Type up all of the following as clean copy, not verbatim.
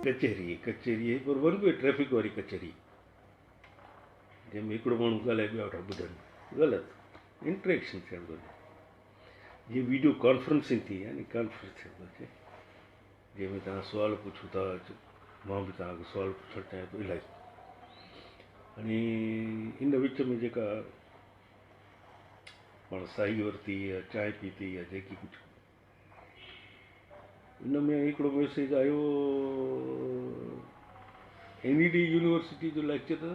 ڪچهري ڪچهري آهي پر ون وي ٽريفڪ واري ڪچهري جنهن ۾ هڪڙو ماڻهو ڳالهائي ٻيا ويٺا ٻڌن غلط انٽريڪشن ٿيڻ گهرجي جيئن ويڊيو ڪانفرنسنگ ٿي يعني ڪانفرنس ٿيڻ گهرجي جنهن ۾ توهان سوال پڇو ٿا مان به توهان کي سوال پڇڻ چاهيان ٿو الاهي هاڻي ان وچ ۾ جيڪا پاڻ ساهي ورتي يا چانهه پيتي يا جيڪي ڪجهه ان ۾ هڪڙو ميسيج آيو اين اي ڊي يونيورسٽي جو ليڪچرر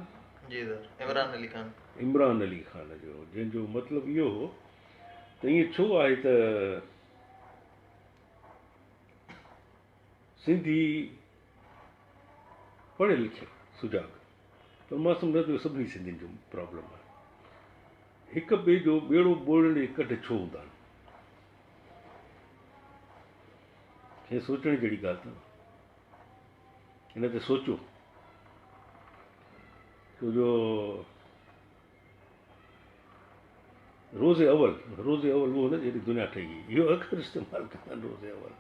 جي سر عمران علي خان عمران علي خان جو جنهن جو مطلب اهو هو ته ائين ڇو آهي ته سنڌي پڙهيل لکيل سجاڳ پر مان سمجهان ٿو اهو سڀني سنڌين جو پرابلم آهي هڪ ٻئي جو ٻيڙو ٻوڙڻ جي ڪڍ ڇو هوندا آهن هي سوچڻ جهڙي ڳالهه اٿو هن تي سوچو ڇو جو روز اول روز اول اهو نه جڏهن دنيا ٺهي هئي اهو اکر استعمال ڪندا آهن روز اول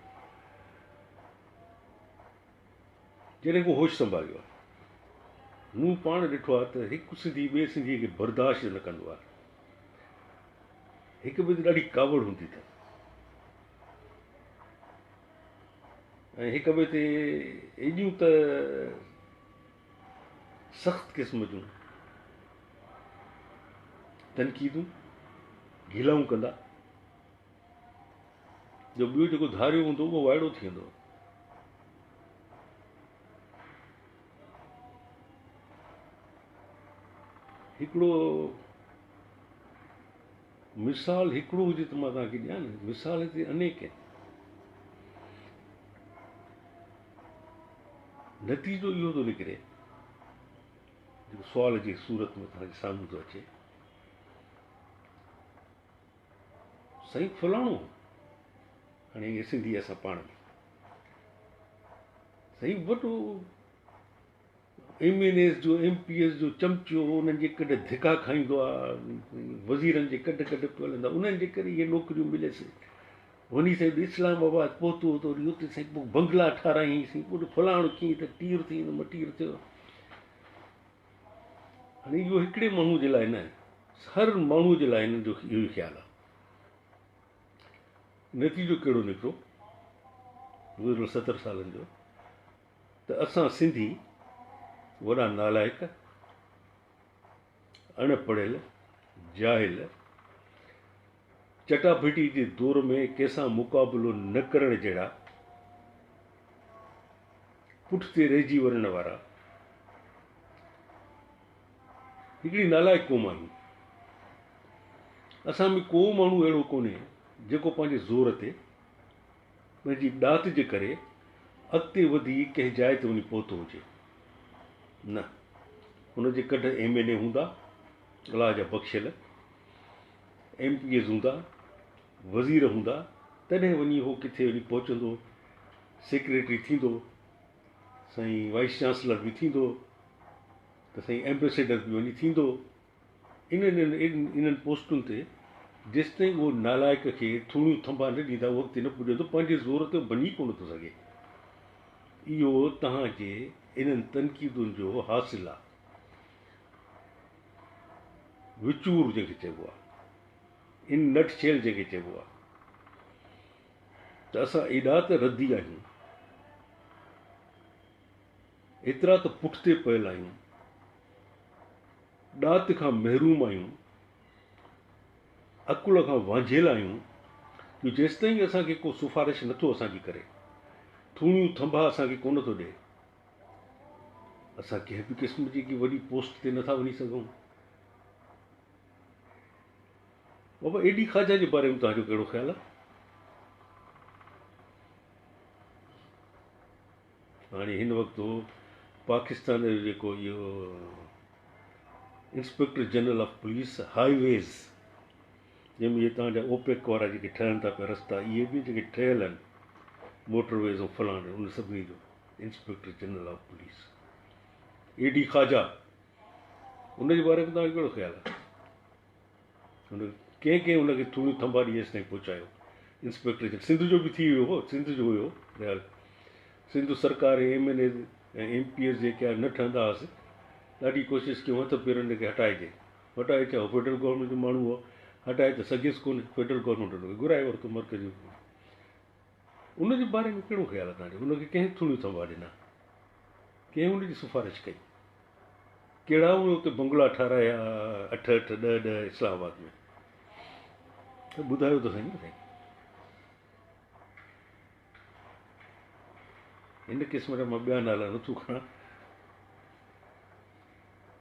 جڏهن ڪو هوش سنڀاليو آهي مون پاڻ ڏٺو آهي ته هڪ سنڌي ٻئي سنڌي کي برداشت نه ڪندو آهي هڪ ٻئي تي ڏاڍي ڪاوڙ هوندي اٿن ۽ هڪ ٻئي تي ايڏيون ته سخت قسم جون تنقيدون گلائون ڪندا جو ٻيو جيڪو ڌاريو هوندو اهو وائڙو ٿي ويندو. هڪڙو مثال هڪڙو هجي ته مان توهان کي ڏيان نه مثال هتي انيڪ آهن. نتيجو اهو ٿو نڪري جيڪو سوال جي صورت ۾ توهان جي سامهون ٿو اچي سائين فلاڻو هاڻي اهي سنڌي اسان پاڻ ۾ سائين وڏو ايم اين ايس جو ايم پي ايس جو چمچو انهن جي ڪڍ ڌڪا کائيندو آ وزيرن جي ڪڍ ڪڍ پيو هلندو آ انهن جي ڪري اهي نوڪريون مليس وڃي سائين اسلام آباد پهتو ته وري اتي سائين پوء بنگلا ٺارايائين سائين پوء فلاڻو ڪيئن ته ٽير ٿي ويندو مٽير ٿيو هاڻي اهو هڪڙي ماڻهو جي لاء نه هر ماڻهو جي لاء هنن جو اهو ئي خيال آهي نتيجو ڪهڙو نڪتو گذريل 70 سالن جو ته اسان سنڌي وڏا نالائق اڻ پڙهيل جاهل چٽاڀيٽي جي دور ۾ ڪنهن سان مقابلو نه ڪرڻ جهڙا پٺتي رهجي وڃڻ وارا هڪڙي نالائق قوم آهيون. اسان ۾ ڪو ماڻهو اهڙو ڪونهي جيڪو پنهنجي زور تي پنهنجي ڏات جي ڪري اڳتي وڌي ڪنهن جاء تي وڃي پهتو هجي. نه، هن جي ڪڍ ايم اين اي هوندا، الله جا بخشيل ايم پي ايز هوندا، وزير هوندا، تڏهن وڃي هو ڪٿي وڃي پهچندو، سيڪريٽري ٿيندو، سائين وائيس چانسلر به ٿيندو ته سائين ايمبيسيڊر به وڃي ٿيندو. انهن انهن پوسٽن تي جيستائين اهو نالائق کي ٿوڻيون ٿنڀا نه ڏيندا اهو اڳتي نه پڄندو، پنهنجي زور تي بني ڪونه ٿو سگهي. اهو توهان جي انهن تنقيدن جو حاصل آ. وچور جنهن کي چئبو آ. ان نٽ شيل جنهن کي چئبو آ ته اسان ايڏا ته ردي آهيون، ايترا ته پٺتي پيل آهيون، ڏات کان محروم آهيون، عقل کان وانجهيل آهيون جو جيستائين اسان کي ڪو سفارش نٿو اسان جي ڪري، ٿوڻيون ٿنڀا اسان کي ڪونه ٿو ڏئي، اسان ڪنهن به قسم جي ڪي وڏي پوسٽ تي نٿا وڃي سگهون. بابا اي ڊي خواجه جي باري ۾ توهان جو ڪهڙو خيال آهي؟ هاڻي هن وقت پاڪستان جو جيڪو اهو inspector general of police highways جنهن ۾ اهي توهان جا اوپيڪ وارا جيڪي ٺهن ٿا پيا رستا اهي به جيڪي ٺهيل آهن موٽر ويز ۽ فلاڻ ان سڀني جو inspector general of police A D Khawaja ان جي باري ۾ توهان جو ڪهڙو خيال آهي؟ هن ڪنهن ڪنهن هن کي ٿوڻيون ٿنڀا ڏئي ايستائين پهچايو. انسپيڪٽر جنرل سنڌ جو به ٿي ويو هو، سنڌ جو هيو رهيل. سنڌ سرڪار ۽ M N As ۽ M P As جيڪي آهن نه ٺهندا هئس ڏاڍي ڪوشش ڪيون هٿ پيرن کي هٽائجي هٽائي ڇا هو فيڊرل گورنمينٽ جو ماڻهو هو هٽائي ته سگهيس ڪونه فيڊرل گورنمينٽ هن کي گهرائي ورتو مرڪزي حڪومت ان جي باري ۾ ڪهڙو خيال آهي توهان جو ان کي ڪنهن ٿوڻيون ٿنڀا ڏنا ڪنهن ان جي سفارش ڪئي ڪهڙا اهي اتي بنگلا ٺهرايا اٺ اٺ ڏهه ڏهه اسلام آباد ۾ ته ٻڌايو ته سائين سائين هن قسم جا مان ٻيا نالا نٿو کڻان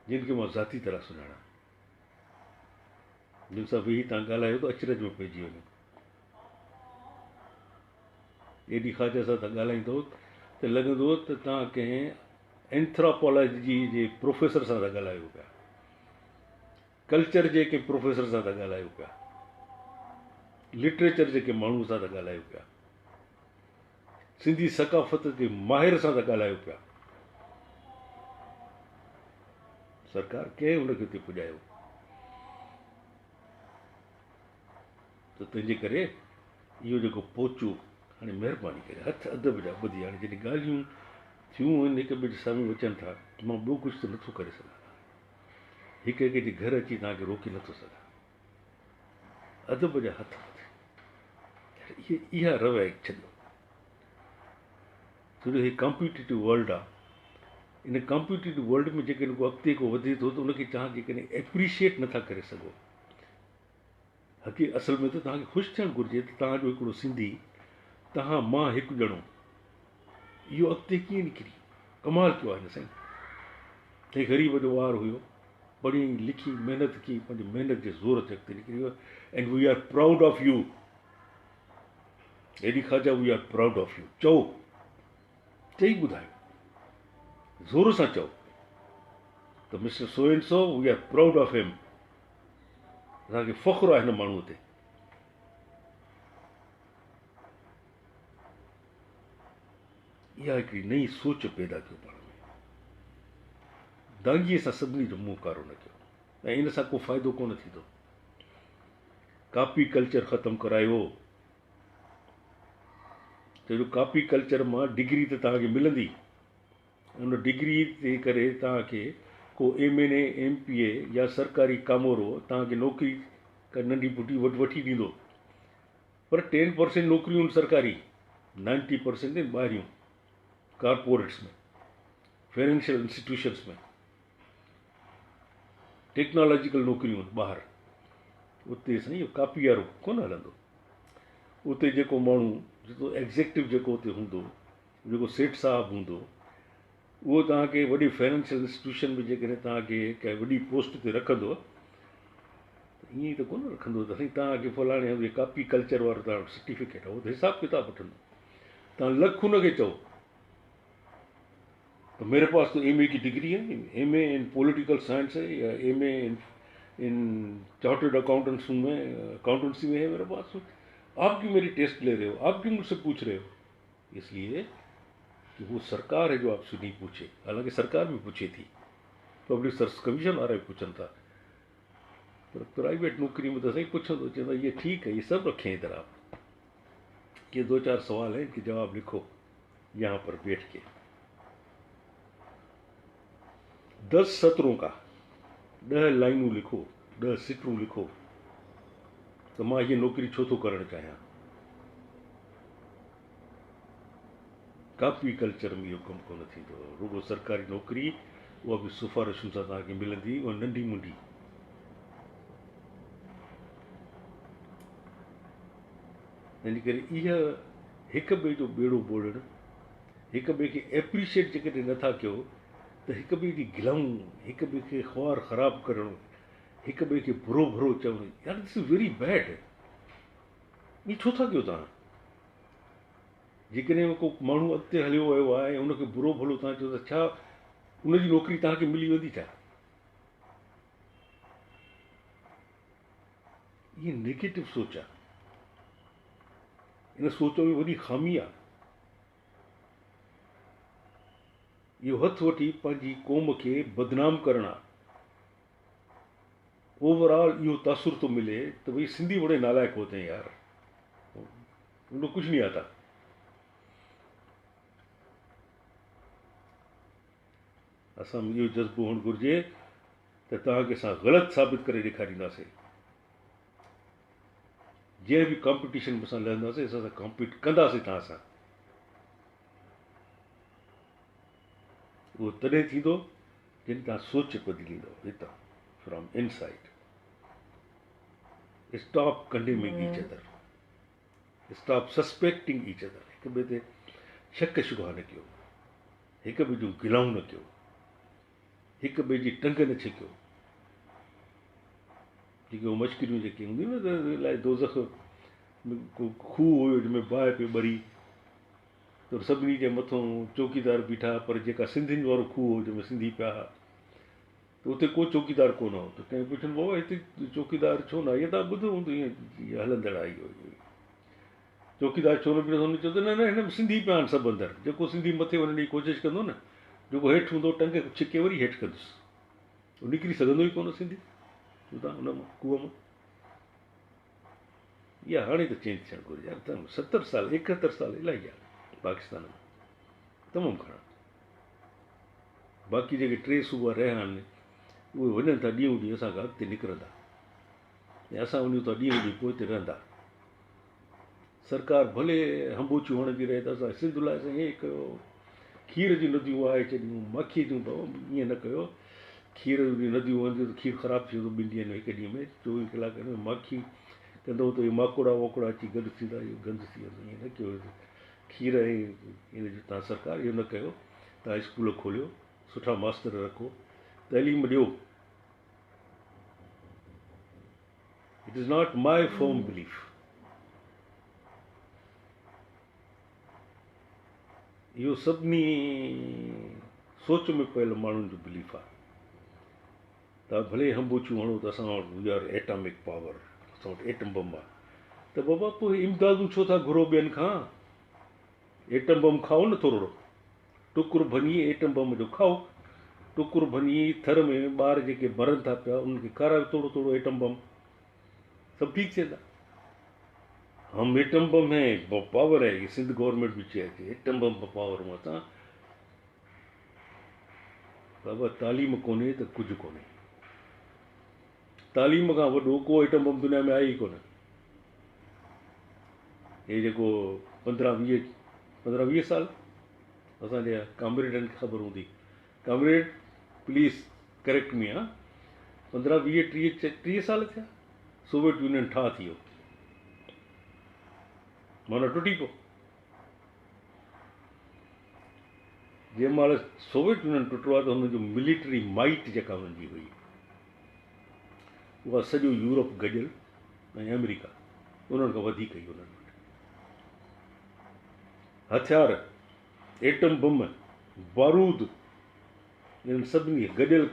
جن کي مان ذاتي طرح سڃاڻان جن سان ويهي تان ڳالهايو ته اچرج ۾ پئجي وڃو اي ڊي خواجه سان تان ڳالهائيندو ته لڳندو ته تان ڪنهن اينٿراپالاجي جي پروفيسر سان ٿا ڳالهايو پيا ڪلچر جي ڪنهن پروفيسر سان ٿا ڳالهايو پيا، لٽريچر جي ڪنهن ماڻهوء سان ٿا ڳالهايو پيا، سنڌي ثقافت جي ماهر سان ٿا ڳالهايو پيا. سرڪار ڪنهن ان کي اتي پڄايو؟ ته تنهنجي ڪري اهو جيڪو پهچو هاڻي مهرباني ڪري هٿ ادب جا ٻڌي هاڻي جڏهن ڳالهيون ٿيون آهن هڪ ٻئي جي سامهون اچن ٿا مان ٻيو ڪجهه ته نٿو ڪري سگهان. هڪ هڪ جي گهر اچي توهان کي روڪي نٿو سگهان. ادب جا هٿ ٻڌي اها رويت ڇڏيو. ڇو جو هي ڪامپيٽيٽو ورلڊ آ. ان ڪامپيٽيٽو ورلڊ ۾ جيڪڏهن ڪو اڳتي ڪو وڌي ٿو ته ان کي توهان جيڪڏهن ايپريشيئيٽ نٿا ڪري سگهو. حقي اصل ۾ ته توهان کي خوش ٿيڻ گهرجي ته توهان جو هڪڙو سنڌي توهان مان هڪ ڄڻو اهو اڳتي ڪيئن نڪري ڪمال ڪيو آهي نه سائين هي غريب جو ٻار هيو پڙهي لکي محنت ڪئي پنهنجي محنت جي زور تي اڳتي نڪري ويو and we are proud of you A D Khawaja we are proud of you چئو چئي ٻڌايو زور سان چئو ته mister so and so we are proud of him اسان کي فخر آهي هن ماڻهوء تي. اها هڪڙي نئين سوچ پيدا ڪيو پاڻ ۾. دانگيء سان سڀني جو منهن ڪارو نه ڪيو ۽ ان سان ڪو فائدو ڪونه ٿيندو. ڪاپي ڪلچر ختم ڪرايو. ڇو جو ڪاپي ڪلچر مان ڊگري ته توهان کي ملندي. ان ڊگري جي ڪري توهان کي ڪو M N A, M P A يا سرڪاري ڪامورو توهان کي نوڪري ڪا ننڍي ڦٽي وٽ وٺي ڏيندو پر ٽين پرسينٽ نوڪريون آهن سرڪاري نائنٽي پرسينٽ آهن ٻاهريون ڪارپوريٽس ۾ فنانشل انسٽيٽيوشنس ۾ ٽيڪنالاجيڪل نوڪريون آهن ٻاهر اتي سائين اهو ڪاپي وارو ڪونه هلندو اتي جيڪو ماڻهو جيڪو ايگزيڪٽو جيڪو اتي هوندو جيڪو سيٺ صاحب هوندو اهو توهان کي وڏي فنانشل انسٽيٽيوشن ۾ جيڪڏهن توهان کي ڪنهن وڏي پوسٽ تي رکندو ته ائين ئي ته ڪونه رکندو ته سائين توهان کي فلاڻي هنڌ ڪاپي ڪلچر وارو توهان وٽ سرٽيفڪيٽ آهي اهو ته حساب ڪتاب وٺندو توهان لک ان کي چئو ته ميري پاس تو M A K degree he M A in political science هي يا M A in chartered accountants ۾ accountancy ۾ هي ميري پاس آپ ڪيون ميري ٽيسٽ لي رهي هو آپ ڪيون مجھ سي پوڇ رهي هو اس ليي ڪي هو سرڪار هي جو آپ سي نهين پوڇي حالانڪه سرڪار به پڇي ٿي پبلڪ سروس ڪميشن وارا به پڇن ٿا پر پرائيويٽ نوڪري ۾ ته سائين پڇندو چوندو یہ ٺيڪ هي یہ سب رکي ادھر آپ یہ دو چار سوال ہیں ان کے جواب لکھو یہاں پر بیٹھ کے دس سطروں کا ڏهه لائنون لکو ڏهه سٽرون لکو ته مان هيء نوڪري ڇو ٿو ڪرڻ چاهيان ڪاپي ڪلچر ۾ اهو ڪم ڪونه ٿيندو. رڳو سرڪاري نوڪري اها به سفارشن سان توهان کي ملندي اها ننڍي منڍي. تنهن جي ڪري اها هڪ ٻئي جو ٻيڙو ٻوڙڻ هڪ ٻئي کي ايپريشيٽ جيڪڏهن نٿا ڪيو ته هڪ ٻئي جي گلائون هڪ ٻئي کي خوار خراب ڪرڻ هڪ ٻئي کي برو ڀرو چوڻ يار دس is very bad ائين ڇو ٿا ڪيو توهان؟ جيڪڏهن ڪو ماڻهو اڳتي هليو ويو آهي ۽ ان کي برو ڀلو توهان چئو ته ڇا ان جي نوڪري توهان کي ملي ويندي ڇا؟ اها نيگيٽو سوچ آهي. ان سوچ ۾ وڏي خامي آهي. اهو هٿ وٺي پنهنجي قوم کي بدنام ڪرڻ آهي. اوور آل اهو تاثر ٿو ملي ته ڀئي سنڌي بڙي نالائق هوتي هين يار ان کو ڪجھ نهي آتا. اسان ۾ اهو جذبو هئڻ گهرجي ته توهان کي اسان غلط ثابت ڪري ڏيکارينداسين. جنهن به ڪامپيٽيشن ۾ اسان لهنداسين اسان سان ڪامپيٽ ڪنداسين توهان سان. اهو تڏهن ٿيندو جڏهن توهان سوچ بدليندؤ هتان from inside. Stop condemning each other. Stop suspecting each other. هڪ ٻئي تي شڪ شبها نه ڪيو. هڪ ٻئي جون گلائون نه ڪيو. هڪ ٻئي جي ٽنگ نه ڇڪيو. جيڪي هو مشڪريون جيڪي هونديون نه ته الائي دوزخ ۾ ڪو کوهه هيو جنهن ۾ باهه پئي ٻري ته سڀني جي مٿون چوڪيدار بيٺا پر جيڪا سنڌين وارو کوهه هو جنهن ۾ سنڌي پيا ها ته اتي ڪو چوڪيدار ڪونه هو ته ڪنهن پڇيو بابا هتي چوڪيدار ڇو نه آهي توهان ٻڌو هوندو ائين هلندڙ آهي اهو چوڪيدار ڇو نه بيٺو هن چيو ته نه نه هن ۾ سنڌي پيا آهن سڀ اندر جيڪو سنڌي مٿي وڃڻ جي ڪوشش ڪندو نه جيڪو هيٺ هوندو ٽنگ ڇڪي وري هيٺ ڪندس هو نڪري سگهندو ئي ڪونه سنڌي اتان ان مان کوهه مان. اها هاڻي ته چينج ٿيڻ گهرجي يار. 70 سال 71 سال الاهي آهي پاڪستان ۾ تمام گهڻا. باقي جيڪي ٽي صوبا رهيا آهن اهي وڃن ٿا ڏينهون ڏينهن اسان کان اڳتي نڪرندا ۽ اسان وڃون ٿا ڏينهون ڏينهن پوئتي رهندا. سرڪار ڀلي هنبوچيون هڻندي رهي ته اسان سنڌ لاء سائين هي ڪيو، کير جون نديون وهائي ڇڏيون، ماکيء جون بابا ائين نه ڪيو، کير جون نديون وهنديون ته کير خراب ٿي ويندو ٻن ڏينهن ۾ هڪ ڏينهن ۾ چوويهن ڪلاڪن ۾ ماکي ڪندؤ ته اهي ماڪوڙا واڪوڙا اچي گڏ ٿيندا اهو گند ٿي ويندو ائين نه ڪيو کير ۽ ان جو تان سرڪار اهو نه ڪيو تان اسڪول کوليو سٺا ماستر رکو تعليم ڏيو. It is not my firm belief. اهو سڀني سوچ ۾ پيل ماڻهن جو بليف آهي ته ڀلي هنبوچيون هڻو ته اسان وٽ وي آر ايٽامڪ پاور اسان وٽ ايٽم بم آهي ته بابا پوء امدادون ڇو ٿا گهرو ٻين کان ايٽم بم کائو نه ٿورڙو ٽڪر ڀڃي ايٽم بم جو کائو. ٽڪر ڀڃي ٿر ۾ ٻار جيڪي مرن ٿا پيا انهن کي کارايو ٿورو ٿورو ايٽم بم سڀ ٺيڪ ٿي ويندا. هم ايٽم بم هي پاور هي هي سنڌ گورنمينٽ به چئي ٿي ايٽم بم پاور هون اسان بابا تعليم ڪونهي ته ڪجهه ڪونهي تعليم کان وڏو ڪو ايٽم بم دنيا ۾ آهي ئي ڪونه. هي جيڪو پندرهن ويهه پندرهن ويهه سال اسان جي ڪامريڊن کي خبر هوندي ڪامريڊ پليز ڪريڪٽ مي ها پندرهن ويهه ٽيهه ٽيهه سال ٿيا سوويت يونين ٺاهه ٿي ويو معنيٰ ٽٽي پيو جنهن مهل سوويت يونين ٽٽو آهي ته هن جو ملٽري مائٽ جيڪا هنن جي هئي اها سڄو يورپ گڏيل ۽ آمريڪا انهن کان وڌيڪ هئي انهن وٽ هٿيار ايٽم بم بارود انهن سڀني گڏيل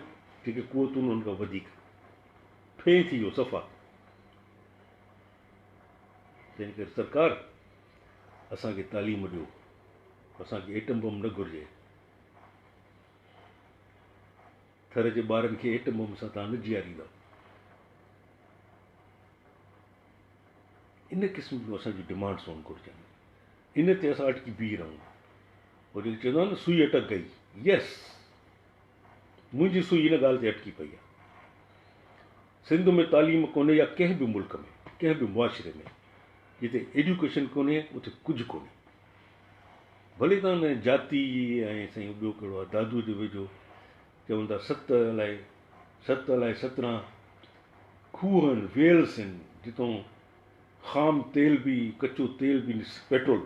جيڪي قوتون انهن کان وڌيڪ ڦي ٿي ويو صفا تنهن ڪري سرڪار اسان کي تعليم ڏيو اسان کي ايٽم بم نه گهرجي ٿر جي ٻارن کي ايٽم بم سان توهان نه جياريندؤ. ان قسم جون اسان جون ڊمانڊس هئڻ گهرجن. ان تي اسان اٽڪي بيهي رهون. هو جيڪي چوندو آهي نه سوئي اٽڪ گئي. يس منهنجي سوئي ان ڳالهه تي اٽڪي پئي آهي. سنڌ ۾ تعليم ڪونهي يا ڪنهن به ملڪ ۾ ڪنهن به معاشري ۾ جتي ايڊيوڪيشن ڪونهي اتي ڪجهه ڪونهي. ڀلي تان نه جاتي ۽ سائين ٻيو ڪهڙو آهي دادو جي ويجهو چون ٿا ست الائي ست الائي سترهن کوهه آهن ويلس آهن جتون خام تيل به ڪچو تيل به پيٽرول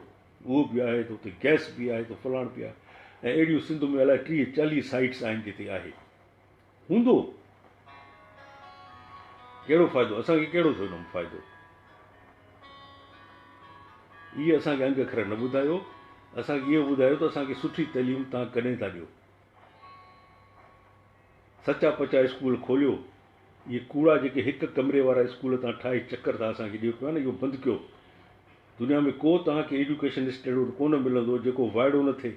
اهو به آهي ته اتي گئس به آهي ته فلاڻ به آهي ۽ اهڙيون سنڌ ۾ الائي ٽيهه چاليهه سائيٽس آهن جتي آهي هوندو ڪهڙو فائدو اسان کي ڪهڙو ٿيو ان مان فائدو اهي اسان کي انگ اکر نه ٻڌايو اسان کي اهو ٻڌايو ته اسان کي سٺي تعليم تان ڪڏهن ٿا ڏيو سچا پچا اسڪول کوليو اهي ڪوڙا جيڪي هڪ ڪمري وارا اسڪول تان ٺاهي چڪر ٿا اسان کي ڏيو پيا نه اهو بند ڪيو دنيا ۾ ڪو توهان کي ايجوڪيشنسٽ اهڙو ڪونه ملندو جيڪو وائڙو نه ٿئي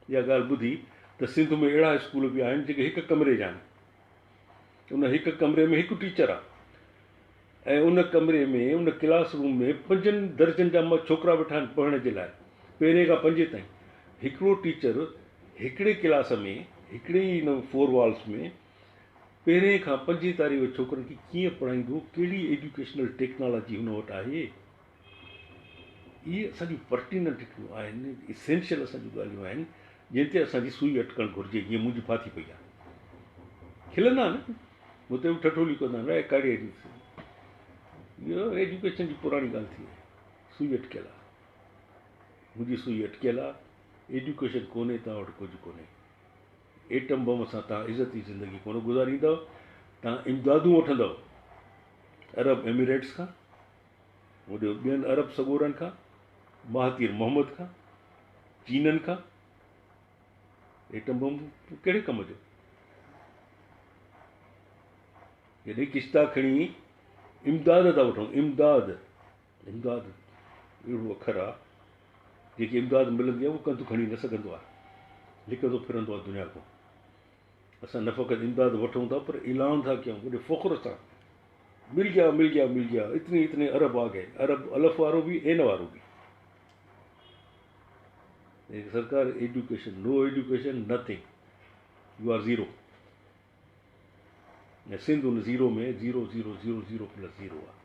اها ڳالهه ٻڌي ته سنڌ ۾ اهڙا اسڪول به آهن جيڪي هڪ ڪمري جا آهن. ان هڪ ڪمري ۾ هڪ ٽيچر آهي ۽ ان ڪمري ۾ ان ڪلاس روم ۾ پنجن درجن جا ڇوڪرا ويٺا آهن پڙهڻ جي لاء پهرين کان پنجين تائين هڪڙو ٽيچر هڪڙي ڪلاس ۾ هڪڙي ئي ان فور والز ۾ پهرين کان پنجين تاريخ جي ڇوڪرن کي ڪيئن پڙهائيندو، ڪهڙي ايجوڪيشنل ٽيڪنالاجي هن وٽ آهي؟ اهي اسان جون پرٽيننٽ هڪڙيون آهن، اسينشل اسان جون ڳالهيون آهن، جن تي اسان جي سوئي اٽڪڻ گهرجي، جيئن منهنجي ڦاٿي پئي آهي. کلندا آهن، مون تي به ٺٺوليون ڪندا آهن، اي ڪاڙي اهو ايجوڪيشن جي پراڻي ڳالهه ٿي وئي، سوئي اٽڪيل آهي، منهنجي سوئي اٽڪيل آهي، ايجوڪيشن ڪونهي توهان وٽ ڪجهه ڪونهي. ايٽم بم سان توهان عزتي زندگي ڪونه گذاريندؤ، توهان امدادون وٺندؤ عرب ايميريٽس کان، هوڏي ٻين عرب سڳورن کان، مهاتير محمد کان، چينن کان. ايٽم بم ڪهڙي ڪم جو؟ جڏهن ڪشتا کڻي امداد ٿا وٺون، امداد، امداد اهڙو اکر آ، جيڪي امداد ملندي آ اهو ڪنڌ کڻي نه سگهندو آ، لڪندو ڦرندو آ دنيا کان. اسان نه فقط امداد وٺون ٿا پر اعلان ٿا ڪيون وڏي فخر سان، مل گيا مل گيا مل گيا، اتني اتني ارب آ گئي، ارب الف وارو به عين وارو به. سرڪار education, no education nothing, you are zero. ۽ Sindh in zero ۾ zero zero zero zero plus zero آ.